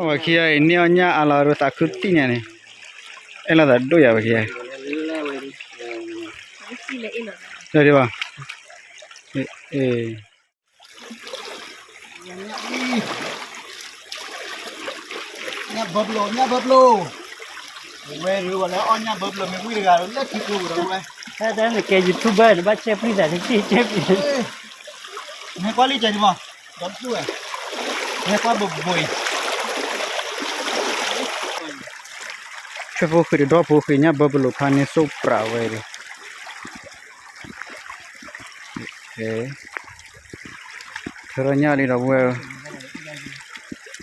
ဝဲခံဂၤအံၤ န့ၢ်အီၣ်ညၣ်အါလီၤ ရူသးခုတံၢ်ညါန့ၣ်, အဲၣ်လိာ်သးဒိၣ်ယၤဝဲခံဂၤ, ဒ်ဘၣ်, ညၣ်ဘၢပလိာ် ညၣ်ဘၢပလိာ်, ဝဲဒုးဝဲလၢအီၣ်ညၣ်ဘၢပလိာ်မ့ၢ်ဝံတဂၤဒီး လၢထံကျိပူၤဒီးဝဲ, ဖဲတၢ်နကဲ YouTuber နဘၣ်ဆဲးပှံၢ်သး နကဲပှံၢ်, မ့ၢ်ကွၢ်လံကဲဒံးမး, ဒီးသူဝဲ, မ့ၢ်ကွၢ်ဘိဘိအံၤ ဆွဲဖိဃ့တဒီဖိဃ့ ညၣ်ဘၢပလိာ်ဖးန့ၢ်စိၣ်ပြးဝဲဒီး ထၢထီၣ်ညၣ်လံဒီပုၢ်ဝဲၢ်,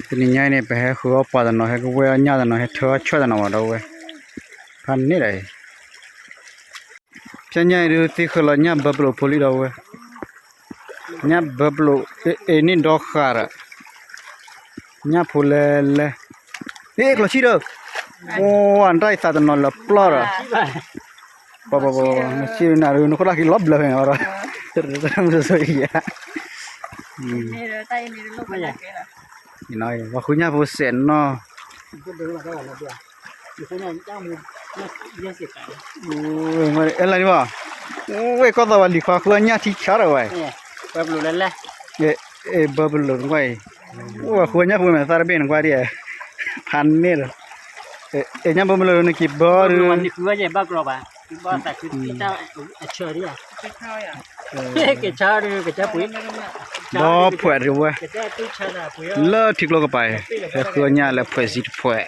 တနံၤညါအံၤန့ၣ် ပဟဲဃုအီၣ်ပှၤတနီၤ ဟဲကဝဲၢ်အီၣ်ညၣ်တနီၤ ဟဲထၢအီၣ်ဆွဲၣ်တနီၤဘၣ်ဒီပုၢ်ဝဲၢ်, ဖးန့ၢ်ဒီးအံၤ, ဖဲညါအံၤဒုးသ့ဃၢၤလီၤညၣ်ဘၢပလိာ်ဖိလံဒီပုၢ်ဝဲၢ်, ညၣ်ဘၢပလိာ် အ့ၣ်န့ၢ်ဒီဃာ်ဒီး ညၣ်ဖိလဲၤလဲၤ, အ့ၣ် ကျီၢ်ဆံၣ်ဒီး, အိၣ် အတၢ်အံၤသးတနီၤလၢပျီၢ်ဒီး, ပှၤပှၤပှၤ နဆံၣ်နၤဒုး နခိၣ်လၢ်ခံလီၤဘျၢဖဲန့ၣ်ဒီး, တမ့ၢ်ဆိအံၤဧါ, ပှၤဃုညၣ်ဖိစဲးနီၤ, အဲၣ်လၢဒံးဘၣ်, ဝဲကီၢ်သးဝဲလံၤခွါဃုအီၣ်ညၣ်ထံဆါဒီးဝဲ, ဘၢပလိာ်နကွၢ်အံၤ, အိၣ်ဝဲဃုအီၣ်ညၣ်ဖိမဲာ်သၣ်တဘ့ၣ်နကွၢ်ဒံး, ဖးန့ၢ်ဒီး, အ့ၣ် ညၣ်ဘၢပလိာ်နက့ၤဘၢဒုး, ကဆါ, ဒီဖှဲးတဝဲ, လၢထံကျိကပၤအံၤ, ဟဲဃုအီၣ်ညၣ်လၢဖှဲးစံတဖှဲး,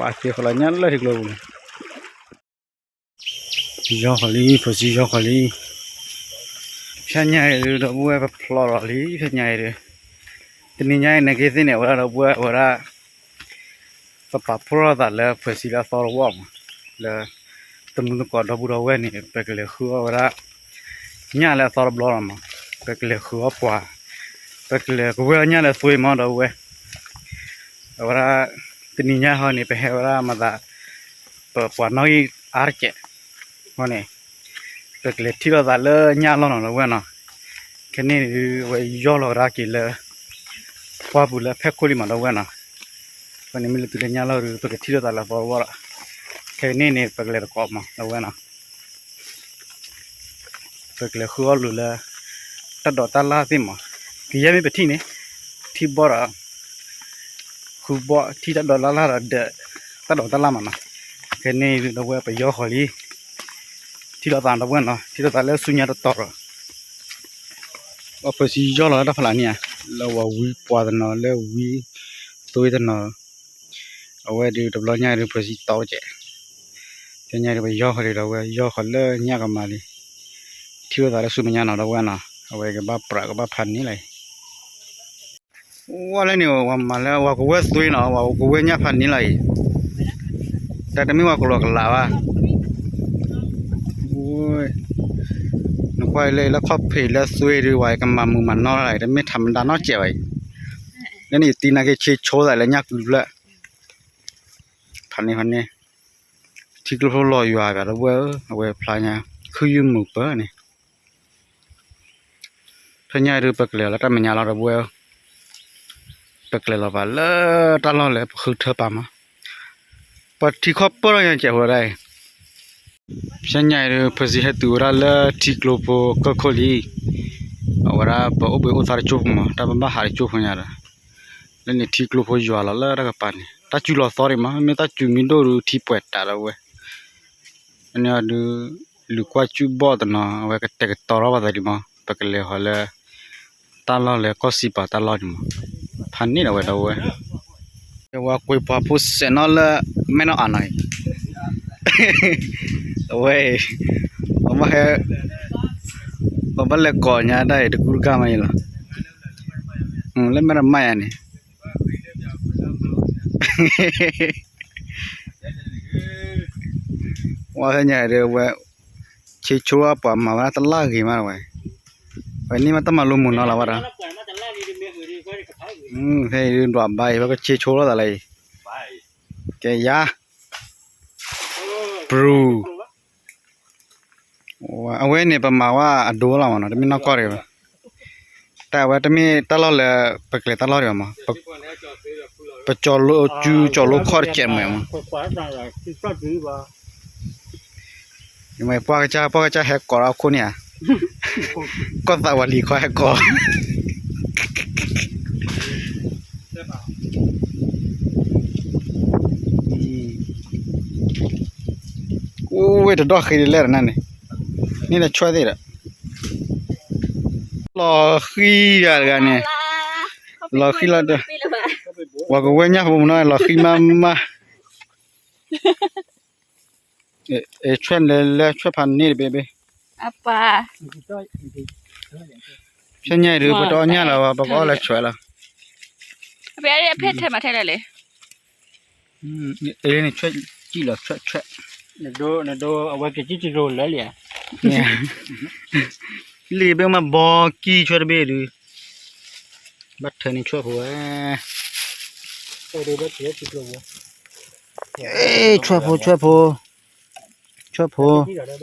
အသ့ဃီလီၤညၣ်လၢထံကျိပူၤန့ၣ် ယီဃီၤလံ ဖှဲးစံယီဃီၤလံ, ဖဲညါအံၤဒုး ဒီပုၢ်ဝဲၢ်ပဖျီလီၤလံ ဖဲညါအံၤဒုး, တနံၤညါအံၤန့ၣ် က့ၤသ့ၣ်န့ၣ် အဝဲဒၣ်ဒီပုၢ်ဝဲၢ် အဝဲဒၣ် ပပာ်ဖှိၣ်ထီၣ်သးလၢဖှဲးစံလၢအသီတဝီမး, လၢ တမူသကိးဒီပုၢ်ဒီဝဲၢ်န့ၣ် ပကလဲၤဃုအီၣ်ဝဲဒၣ် ညၣ်လၢအသီတဘျီလီၤမး, ပကလဲၤဃုအီၣ်ပှၤ, ပကလဲၤကဝဲၢ်အီၣ်ညၣ်လၢသွ့မး ဒီပုၢ်ဝဲၢ် အဝဲဒၣ် တနံၤညါဟီန့ၣ် ပဟဲဝဲဒၣ်မၤသး ပပှၤနီၣ်ဂံၢ်အါတကဲး, အဃိန့ၣ် ပကလဲၤထံၣ်လိာ်သးလၢညၣ်လီၢ်နီၤ ဒီပုၢ်ဝဲၢ်နီၤ, ခဲန့ၣ်ဒုး အဝဲယီၢ်လီၤကဒါက့ၤလၢ ပှၢ်ပူၤလၢဖဲခိၣ်လံမး ဒီပုၢ်ဝဲၢ်နီၤ, အဃိန့ၣ်မ့ၢ်လၢတုၤလၢညၣ်လီၢ်ဒုး ပကထံၣ်လိာ်သးလၢသီတဝီဒီး, ခဲကနံၣ်န့ၣ် ပကလဲၤသကိးမး ဒီပုၢ်ဝဲၢ်နီၤ ပကလဲၤဃုအီၣ်လိာ်လၢ တၢ်ဒိးတၢ်လၣ်သ့ၣ်မး, ကယဲၢ်မ့ၢ်ပထံၣ်န့ၣ် ထံၣ်ဘီၣ်ဒီး ဃုဘီၣ် ထံၣ်တၢ်ဒိးတၢ်လၣ်ဒီးဒၢး တၢ်ဒိးတၢ်လၣ်မးနီၤ, ခဲန့ၣ်ဒီပုၢ်ဝဲၢ်ပယီဃီၤလံ, ထံၣ်လိာ်သးဒီပုၢ်ဝဲၢ်နီၤ ထံၣ်လိာ်သးလၢဆူညါတတီၤဒီး အဖှဲးစံယီၢ်လီၤလၢတၢ်ဖးလၢ်န့ၣ်ဧါ, လၢဝၤဝံပှၤတနီၤ လၢဝံသွ့တနီၤ, အဝဲဒုးတဘျီညါဒုးဖှဲးစံတီကဲး, တညါဒုးပယီဃီၤလံဒီပုၢ်ဝဲၢ် ယီဃီၤလၢညၣ်ကမၤလံ, ထံၣ်လိာ်သးလၢဆူမဲာ်ညါနီၤ ဒီပုၢ်ဝဲၢ်နီၤ အဝဲကဘၣ်ပြးကဘၣ်ဖးန့ၢ်လီၤအံၤ ဝဲလၢန့ၣ် ဝၤမၤလၢဝၤကဝဲၢ်သွ့နီၤ ဝၤကဝဲၢ်ညၣ်ဖးန့ၢ်လီၤအံၤ, တၢ်တမ့ၢ်ဝၤကလီကလးဘၣ်, နကွၢ်လၢခီၣ်ဖံးလၢသွ့ဒုး ဝၤကမၤမုာ်မၤနီၢ်လီၤ တမ့ၢ်ထးမတၤနီတစဲးဘၣ်အံၤ, လၢန့ၣ်ယတံၤနာ်က့ဆ့ဆိသးလၢညၣ်ကုဖျၢၣ်, ဖးန့ၢ်ဖးန့ၢ်, ထံကျိဖျိလီၤယွၤဘၣ်ဒီပုၢ်ဝဲၢ်ဧၢ အဝဲဖျါညါ ခုယုၢ်မုာ်ပၢၢ်န့ၣ် ဖဲညါဒုး ပကလဲၤလီၤလၢတၢ်မဲာ်ညါလီၤဒီပုၢ်ဝဲၢ်ဧၢ, ပကလဲၤလီၤဘၣ်လၢတၢ်လီၢ်လၢပဃုထၢပာ်မး, ပှၤထံခီၣ်ပၢၢ်ထီၣ်ညါကဲးဝဲဒၣ်အံၤ, ဖဲညါအံၤဒုး ဖှဲးစံဟဲတုၤဝဲဒၣ်လၢထံကျိဖိကီၢ်ခိၣ်လံ, အဝဲဒၣ်ပအိၣ်ဘှံးအိၣ်သါတကၠိၢ်ဖိမး တၢ်ပဘၣ်ဟးတကၠိၢ်ဖိညါဒီး, လၢန့ၣ်ထံကျိဖိယွၤလီၤလၢတၢ်ကပၤန့ၣ် တၢ်စူၤလီၤသီဒံးမး မ့ၢ်တၢ်စူၤမံၤဒိၣ်ဒုးထံပှဲၤတးဒီပုၢ်ဝဲၢ် အန့ၣ်အဒုး လူၤကွၢ်စူၣ်ဘီၣ်တနီၤ အဝဲကတဲာ်ကတီၤထီၣ်ဘၣ်သးဒံးမး ပကလဲၤဃီၤလၢ တၢ်လီၢ်လၢကီၢ်စံးပၤတၢ်လီၢ်န့ၣ်မး ဖးန့ၢ်ဒီးဝဲဒီပုၢ်ဝဲၢ်, ဝၤကွံာ်ပှၤဖိစဲးနီၤလၢ မဲၢ်နီၢ်အးနီၤအံၤ, အဝဲအံၤ ပဘၣ်ဟဲ ပဘၣ်လဲၤကိးညါဒၣ်အံၤ တကူတကၢ်မးအံၤလီၤ, လၢမဲၢ်တမၢ်ယၤန့ၣ် ဝဲဖဲညါဒီးဝဲ ဆ့ဆိအပှၤမၤဝဲဒၣ်တလၢ်ဂ့ၤမးဝဲ, ဝဲန့ၣ်မ့ၢ်တၢ်မၤလိမုာ်နီၤလီၤဘၣ်ဒီး, ဖဲအံၤဒွးဘါအံၤ ဝဲကဆ့ဆိလိာ်သးလၢအံၤ, ကဲယၤ ပရူၤ အဝဲန့ၣ် ပမၤဝဲအဒိလီၤမးနီၤ တမ့ၢ်နီၢ်ကီၢ်တဂ့ၤဘၣ်, တၢ်ဝဲတမ့ၢ်တၢ်လီၢ်လၢ ပကလဲၤတၢ်လီၢ်ဒံးဘၣ်မး, ပကၠီၤလိကၠူကၠီၤလိခီၣ်တစဲးမးမး, ယမ့ၢ်ပှၢ်ကစၢ် ပှၢ်ကစၢ်ဟဲကိးဒီးအခိၣ်န့ၣ်ဧါ, ကီၢ်သးဝးလံၤခီဟဲကိး အိၣ်ဝဲတဒီၣ်ဃ့ဒ်လဲၣ်ဒီးနၤန့ၣ်, န့ၣ်လၢဆွဲၣ်သ့ၣ်ဒီး, လီၤဃံၤဂၤတဂၤန့ၣ်, လီၤဃံၤလီၤဒီး, ပှၤကဝဲညၣ်ဖိမနီၤ လီၤဃံၤမးမး, ဆွဲၣ်လဲၤလဲၤဆွဲၣ်ဖးန့ၢ်တဘ့ၣ်ဘ့ၣ်, အပၢ်, ဖဲညါအံၤဒုး ပတအီၣ်ညၣ်လၢၤဘၣ် ပကအီၣ်လၢဆွဲၣ်လီၤ, ဖဲထဲမးထဲလဲၣ်လံ အ့န့ၣ်ဆွဲၣ်ကံၣ်လီၤဆွဲၣ်ဆွဲၣ်, နဒိအဝဲက့ၤကံၣ်ကံၣ်ရိလၢလံဧါ, လံာ်ဘ့ၣ်မးဘီကံၣ်ဆွဲၣ်တဘ့ၣ်ဒုး, ဘၣ်ထၢန့ၣ်ဆွဲၣ်ဖိဝဲ, ဆွဲၣ်ဖိဆွဲၣ်ဖိ, ဆွဲၣ်ဖိ, လံာ်တဘ့ၣ်,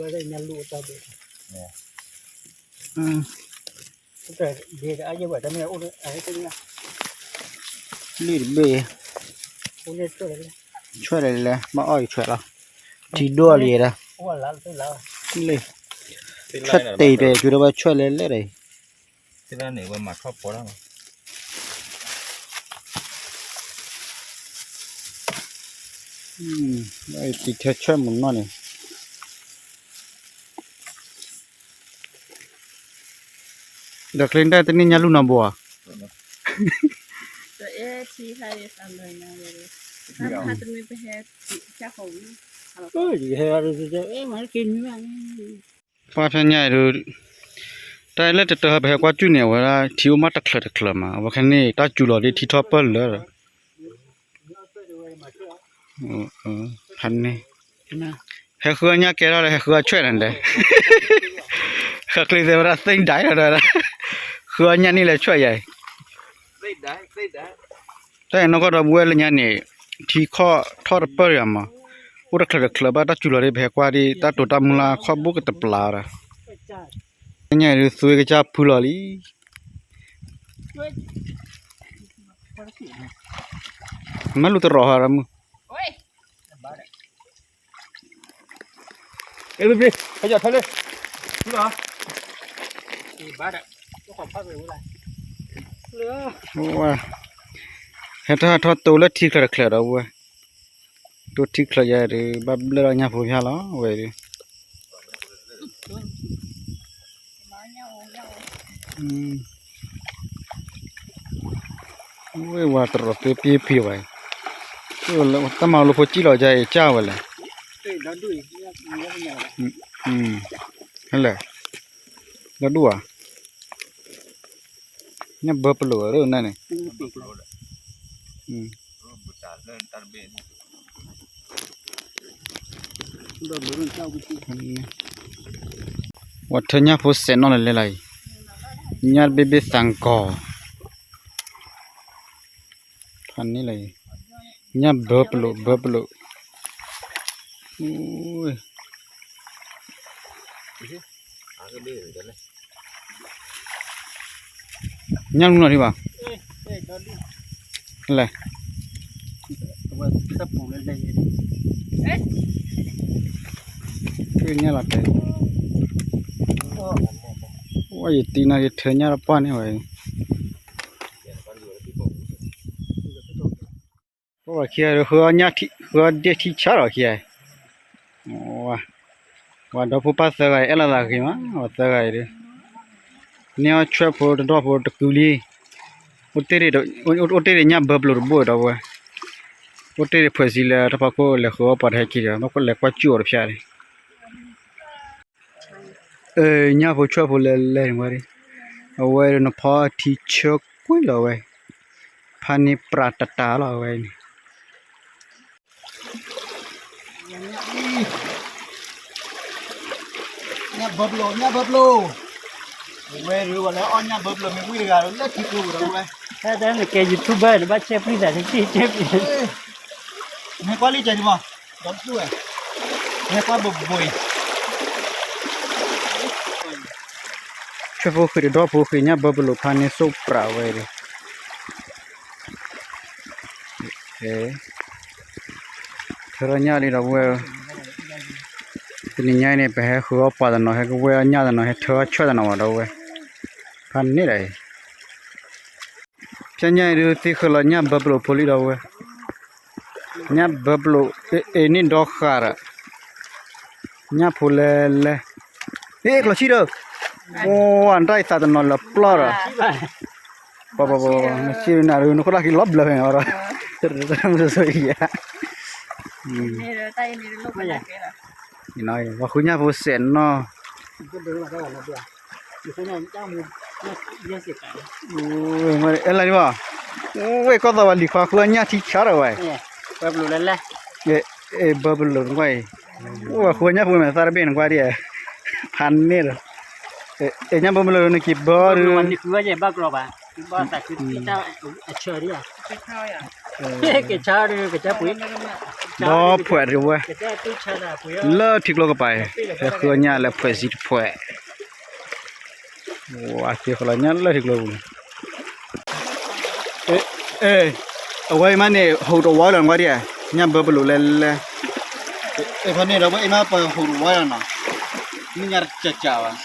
ဆွဲၣ်လဲၤလဲၤ ဘၣ်အီၣ်အံၤဆွဲၣ်လီၤ, ထံဒိၣ်လံဒီး, လံာ်, ဆွဲၣ်တ့ၢ်တဲ ကၠူဒီးဘၣ်ဆွဲၣ်လဲၤလဲၤဒီးအံၤ, တံၤထဲဆွဲၣ်မုၢ်နီၢ်န့ၣ် ဒီးကျဲဒၣ်တန့ၢ်ညၣ်လူၢ်နီတဘိဧါ, ပှၢ်ဖဲညါအံၤဒုး, တၢ်လၢတတၢၢ်ဟဲပဟဲကွၢ်စူၣ်န့ၣ် အဝဲဒၣ်ထံအိၣ်မးတချၢးတချၢးမး အဝဲခဲန့ၣ် တၢ်စူၤလီၤဒ်ထံထီၣ်ပၢၢ်လၢာ်ဒီး ဖဲန့ၣ် ဟဲဃုအီၣ်ညၣ်ကဲထီၣ်လၢ ဟဲဃုအီၣ်ဆွဲၣ်န့ၣ်ဒီး ဃၢၤချ့သ့ဝဲဒၣ် သ့ၣ်ဒၣ်လီၤဒီး ဃုအီၣ်ညၣ်န့ၣ်လၢဆွဲၣ်ယၤအံၤ တၢ်အံၤနီၢ်ကီၢ်ဒီပုၢ်ဝဲၢ်လၢညါန့ၣ် ထံခီၣ်ထီၣ်တပၢၢ်တဂၤမး အိၣ်တချၢးတချၢးဘၣ် တၢ်စူၤလီၤဒ်ပဟဲကွၢ်ဒ် တၢ်တိာ်တၢ်မုၢ်လၢ်ခီၣ်ဘိကတပျၢ်ဒီး ညါအံၤဒုးသွံကစၢ်ဖုလီၤလံ မ့ၢ်လူၤတရီၤဟီရမုၢ် ဟဲထီၣ်ထီၣ်တိၤလၢထံချၢးတချၢးဒီးဝဲ တိၤထံချၢးယၤဒုး ဘၣ်ဘျၢၣ်ဒီးညၣ်ဖိဖၠၣ်လီၤဝဲဒုး ဝဲဝၤတရီၤသွံပ့ၢ်ဖံးဝဲ တၢ်မၤလိဖိစံၣ်လီၤယၤအံၤကၢ်ဝဲလဲၣ် ဟဲလဲၣ် ဒီဒူၣ်ဧါ ညၣ်ဘၢပလိာ်ဝဲဒၣ်န့ၣ် ဝဲထၢညၣ်ဖိစဲးနီၣ်လၢလဲၤလၢအံၤ ညၣ်တဘ့ၣ်ဘ့ၣ်သးကီၤ ဖးန့ၣ်လၢအံၤ ညၣ်ဘၢပလိာ် ဘၢပလိာ် ညၣ်လူနီၤဒံးဘၣ် လဲၣ် ညၣ်လီၤတဲာ် ဝဲယတံၤနီၤယထၢညၣ်တပှၢ်န့ၣ်ဝဲ ပှၢ်ခံဂၤဒီး ဃုအီၣ်ဒ့ၣ်ထံဆါလီၤခံဂၤ ဝဲဒီဖိပၢ်သၢဂၤအံၤ အဲၣ်လိာ်သးဂ့ၤမး ဝဲသၢဂၤအံၤဒီး န့ၢ်အီၣ်ဆွဲၣ်ဖိတဒီၣ်ဖိတကုလံ အိၣ်တ့ၢ်ဒံးညၣ်ဘၢပလိာ်တဘိဒီးဝဲ အိၣ်တ့ၢ်ဒံးဖှဲးစံလၢတၢ်ဖီခိၣ် လဲၤဃုအီၣ်ပှၤတဟဲခံဒီး ဘၣ်လဲၤကွၢ်စူၣ်အီၤတဖျၢၣ်န့ၣ် ညၣ်ဖိဆွဲၣ်ဖိလဲၤလဲၤန့ၣ်ဝဲဒၣ် အဝဲနဖီထံဆၢကွံာ်လီၤဝဲ ဖးန့ၢ်ပြးတတၤလီၤဝဲန့ၣ် ညၣ်ဘၢပလိာ် ညၣ်ဘၢပလိာ် ဝဲဒုးဝဲလၢအီၣ်ညၣ်ဘၢပလိာ်မ့ၢ်ဝံၣ်တဂၤလၢထံကျိပူၤဒီးဝဲ ဖဲတဲနကဲ YouTuber နဘၣ် share ပျံၤသး တကံ share ပျံၤ မ့ၢ်ကွၢ်လံကဲန့ၣ်မး ဒီးသူဝဲ မ့ၢ်ကွၢ်ဘိဘိအံၤ ထွဲဖိဃ့ၢ်တဒီဖိဃ့ၢ် ညၣ်ဘၢပလိာ်ဖးန့ၣ် စိးပြးဝဲဒီး ထၢထီၣ်ညၣ်လံဒီပုၢ်ဝဲၢ်, တနံၤညါအံၤန့ၣ် ပဟဲဃုအီၣ်ပှၤတနီၤ ဟဲကဝဲၢ်အီၣ်ညၣ်တနီၤ ဟဲထၢအီၣ်ဆွဲၣ်တနီၤဘၣ်ဒီပုၢ်ဝဲၢ်, ဖးန့ၣ်ဒီးအံၤ ဖဲညါအံၤဒုးသ့ဃၢလီၤညၣ်ဘၢပလိာ်ဖိလံဒီပုၢ်ဝဲၢ်, ညၣ်ဘၢပလိာ် အ့ၣ်န့ၣ်ဒီဃာ်ဒီး ညၣ်ဖိလဲၣ်လဲၣ်, အ့ၣ် ကျီၢ်ဆံၣ်ဒီး, အိၣ် အတၢ်အံၤသးတနီၤလၢပျီၢ်ဒီး, ပှၤပှၤပှၤ နစံၣ်နၤဒုး နခိၣ်တၢ်ခံလီၤဘျၢဖဲန့ၣ်အီၤဒီး, မ့ၢ်ဆိၣ်ယၤ, ပှၤဃုညၣ်ဖိစဲးနီၤ အဲလၢန့ၣ်ဘၣ်, ဝဲကီၢ်သီၣ်ဝဲလံၤခွါဃုအီၣ်ညၣ်ထံဆါဒီးဝဲ, ဘၢပလိာ်နကွၢ်အံၤ, အိၣ်ဝဲဃုအီၣ်ညၣ်ဖိမဲာ်သၣ်တဘ့ၣ်နကွၢ်ဒံး, ဖးန့ၣ်ဒီး, အဲ ညၣ်ဘၢပလိာ်နက့ၤဘၢဒီး, ဘၣ် ဒီဖှဲးတဝဲ, လၢထံကျိကပၤအံၤ, ဟဲဃုအီၣ်ညၣ်လၢဖှဲးစံတဖှဲး, အသ့ဃီလီၤညၣ်လၢထံကျိပူၤန့ၣ်, အဝဲအံၤမးန့ၣ် ဟူးတဝီလီၤနကွၢ်ဒံး, ညၣ်ဘၢပလိာ်လဲၣ်လဲၣ်, ဖဲန့ၣ်ဒီးဝဲအံၤမးပဟူးတဝီလီၤနီၤ, မ့ၢ်ညၣ်တကးကးဘၣ်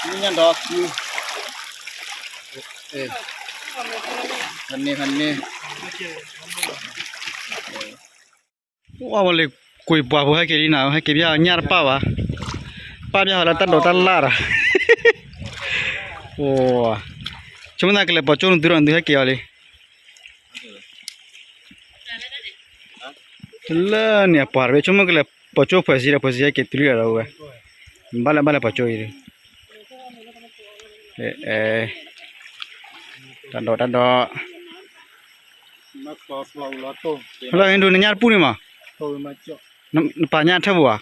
မ့ၢ်ညၣ်ဒီးကု, ဖဲန့ၣ်ဖဲန့ၣ်, အိၣ်ဝဲလၢကွံာ်ပှၢ်ဖိဟဲက့ၤလံနီၤ, ဟဲက့ၤဘၣ်ညၣ်တပၣ်ဘၣ်, ပၣ်ဘၣ်ဟီလၢတၢ်ဒိးတၢ်လၣ်ဒီး, ဆိကမိၣ်သးကလဲၤပိာ်ကၠိနသုဒီးနသုဟဲက့ၤအီၤလံ လၢန့ၣ်အပှၤတဘ့ၣ် ဆိကမိၣ်ကလဲၤပိာ်ကၠိဖှဲးစံဒီး ဖှဲးစံဟဲက့ၤတုၤလံဒီးဝဲ, ဘၣ်လၢဘၣ်လၢပိာ်ကၠိအံၤ, တၢ်ဒိးတၢ်ဒိး, လၢနဒိးနညၣ်တပူၤန့ၣ်မး, နပာ်ညၣ်ထၢၣ်ပူၤဧါ,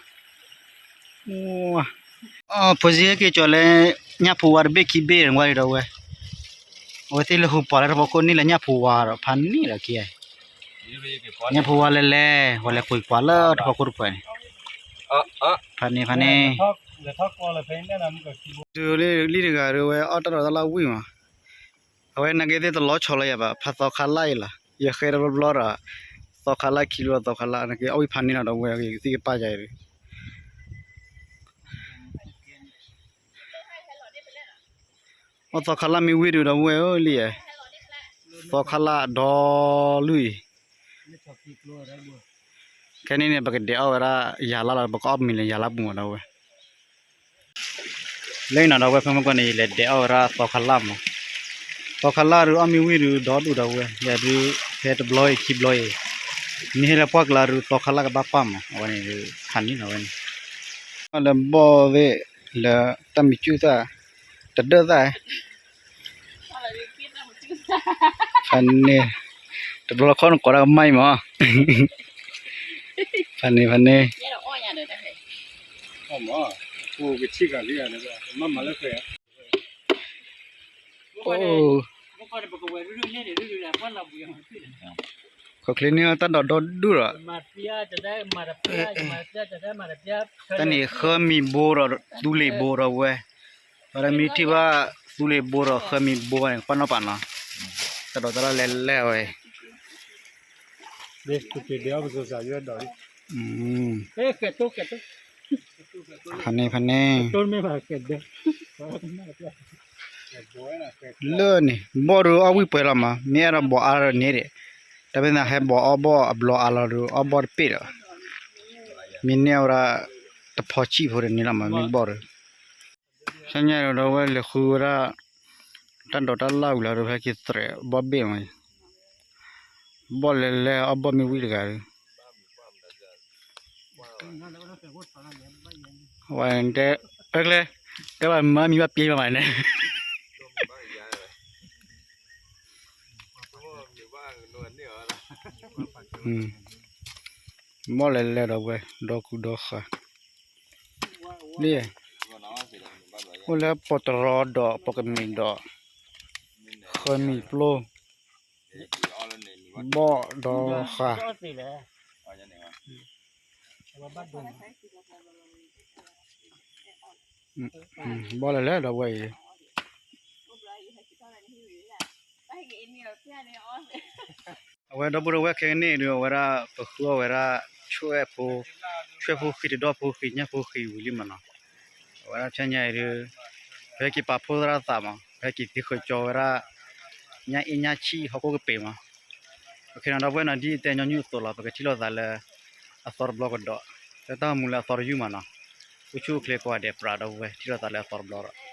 ဖှဲးစံဟဲက့ၤကၠီၤလၢ ညၣ်ဖိဝါတဘ့ၣ်ခံဘ့ၣ်နကွၢ်ဒီးဝဲ, အဝဲသ့ၣ်လဲၤဃုပှၤလၢတဖီခိၣ်န့ၣ်လၢညၣ်ဖိဝါဒီးဖးန့ၣ်လီၤခံ, ညၣ်ဖိဝါလဲၣ်လဲၣ် ပှၤလဲၤကွံာ်ပှၤလၢတဖီခိၣ်တဖှဲးန့ၣ်, ဖးန့ၣ်ဖးန့ၣ်, တုၤလံလံတဂၤဒီးဝဲအီၣ်တၢ်ဒိးတၢ်လၣ်ဝံၣ်မး, အဝဲနာ်က့သ့ၣ်တလီၤဆီလီၤယၤဘၣ် ဖးသီခါလၣ်အံၤလီၤ ယဃဲတဘျီဘျီဒီး, သီခါလၣ်ခံလီၤသီခါလၣ် နာ်က့အီၣ်ဝံၣ်ဖးန့ၣ်လီၤဒီးဝဲသ့ၣ်ကပၣ်ယၤအံၤ အီၣ်သီခါလၣ်မ့ၢ်ဝံၣ်ဒုးဒီပုၢ်ဝဲၢ်ဧၢလံ, သီခါလၣ်ဒီလုၢ်အံၤ, ခဲန့ၣ်န့ၣ် ပကဒဲးအီၣ်ဝဲဒၣ်ယၤလၣ်လီၤ ပကအီၣ်မ့ၤလၢယၤလၣ်ပူၤမးဒီပုၢ်ဝဲၢ်, လၢအံၤနီၤဒီပုၢ်ဝဲၢ် ဖဲမုၢ်ကီၢ်န့ၣ် ယလဲၤဒဲးအီၣ်ဝဲဒၣ်သီခါလၣ်မး, သီခါလၣ်ဒုးအီၣ်မ့ၢ်ဝံၣ်ဒုးဒီဒူၣ်ဒီပုၢ်ဝဲၢ် ယၤဒုး, ဖဲတဘျီအံၤခံဘျီအံၤ, မ့ၢ်ဟဲလၢပှၢ်ကျါဒုးသီခါလၣ်ကဘၣ်ပၣ်မး အဝဲန့ၣ်ဒုး, ဖးန့ၣ်လီၤဝဲန့ၣ် လၢဘီၣ်သ့ၣ်, လၢတၢ်မံၤကၠူၣ်သၣ်, တဒၢၣ်သၣ်, ဖဲန့ၣ်, တဘျီလၢခီၣ်နကိးတၢ်ကမၣ်အံၤမး, ဖဲန့ၣ်ဖဲန့ၣ်, ခီၣ်ချ့န့ၣ်တၢ်ဒိးဒီဒူၣ်ဒီး, တၢ်န့ၣ်ဃၢမံၤဘိဒီးသူလ့ၤဘိဒီပုၢ်ဝဲၢ်, ဝဲဒၣ်မ့ၢ်ထံၣ်ဘၣ်သူလ့ၤဘိဒီးဃၢမံၤဘိဘၣ်န့ၣ် ပာ်နီၣ်ပာ်နီၤ, တၢ်ဒိးတၢ်လၣ်လဲၣ်လဲၣ်ဝဲ ဖဲန့ၣ်ဖဲန့ၣ်, လၢန့ၣ် ဘီၣ်ဒုးအီၣ်ဝံၣ်ပှဲၤလီၤမး မ့ၢ်အဲၣ်ဒိးဘီအါဒီးန့ၣ်ဒံး, တၢ်ဖဲန့ၣ်ဟဲဘီအီၣ်ဘီၣ်အဘျီအါလီၤဒုး အီၣ်ဘီၣ်တပ့ၢ်ဒီး, မ့ၢ်န့ၢ်ဝဲဒၣ် တဖီဆံၣ်ဖိတန့ၢ်လီၤမး မ့ၢ်ဘီၣ်ဒုး ဆညါဒီးဝဲလဲၤဃုဝဲဒၣ် တၢ်ဒိးတၢ်လၣ်ဝံၤလီၤဒီး ဟဲက့ၤသရဲးဘီၣ်ဘ့ၣ်မး, ဘီၣ်လဲၤလဲၤအီၣ်ဘီၣ်မ့ၢ်ဝံၣ်တဂၤဒီး, ဝဲတဲ, အကျဲ, တဲဘၣ်မၤမံၤဘၣ်ပျဲဘၣ်မးန့ၣ် ဘီၣ်လဲၤလဲၤဒီးဝဲ ဒီကူဒီဃာ် လံ, အိၣ်လၢပီၢ်တရီဒီးပီၢ်ကမံၤဒီး ဃၢမံၤပျိ ဘီၣ်ဒီဃာ် လံ, ဘီၣ်လဲၤလဲၤဒီးဝဲ ဒီကူဒီဃာ်, လံ, အိၣ်လၢပီၢ်တရီဒီးပီၢ်ကမံၤဒီး ဃၢမံၤပျိ ဘီၣ်ဒီဃာ် ဘီလဲၣ်လဲၣ်ဒီပုၢ်ဝဲၢ်အံၤ, အဝဲဒီပုၢ်ဒီဝဲၢ်ခဲကနံၣ်အံၤဒုး အဝဲဒၣ်ပဃုအီၣ်ဝဲဒၣ် ဆွဲၣ်ဖိ, ဆွဲၣ်ဖိဃံတဒီၣ်ဖိဃံညၣ်ဖိဃံဝံၤလံမးနီၤ. အဝဲဒၣ်ဖဲညါအံၤဒုး ပဟဲက့ၤပာ်ဖှိၣ်သရၣ်သးမး ပဟဲက့ၤသံဃုာ်ကၠီဝဲဒၣ် ညၣ်အ့ၣ်ညၣ်ဆံၣ်ဟီၣ်ခိၣ်ကပ့ၤမး. ပခဲနီၤဒီပုၢ်ဝဲၢ်နီၤ ဒ်အတဲညီနုၢ်အသိးလီၤ ပကထံၣ်လိာ်သးလၢ အသီတဘျီကဒီး, လၢတၢ်မူလၢအသီတယုၢ်မးနီၤ. အိၣ်ဆူၣ်အိၣ်ချ့ကိးဂၤဒဲးပြးဒီပုၢ်ဝဲၢ် ထံၣ်လိာ်သးလၢအသီတဘျီဒီး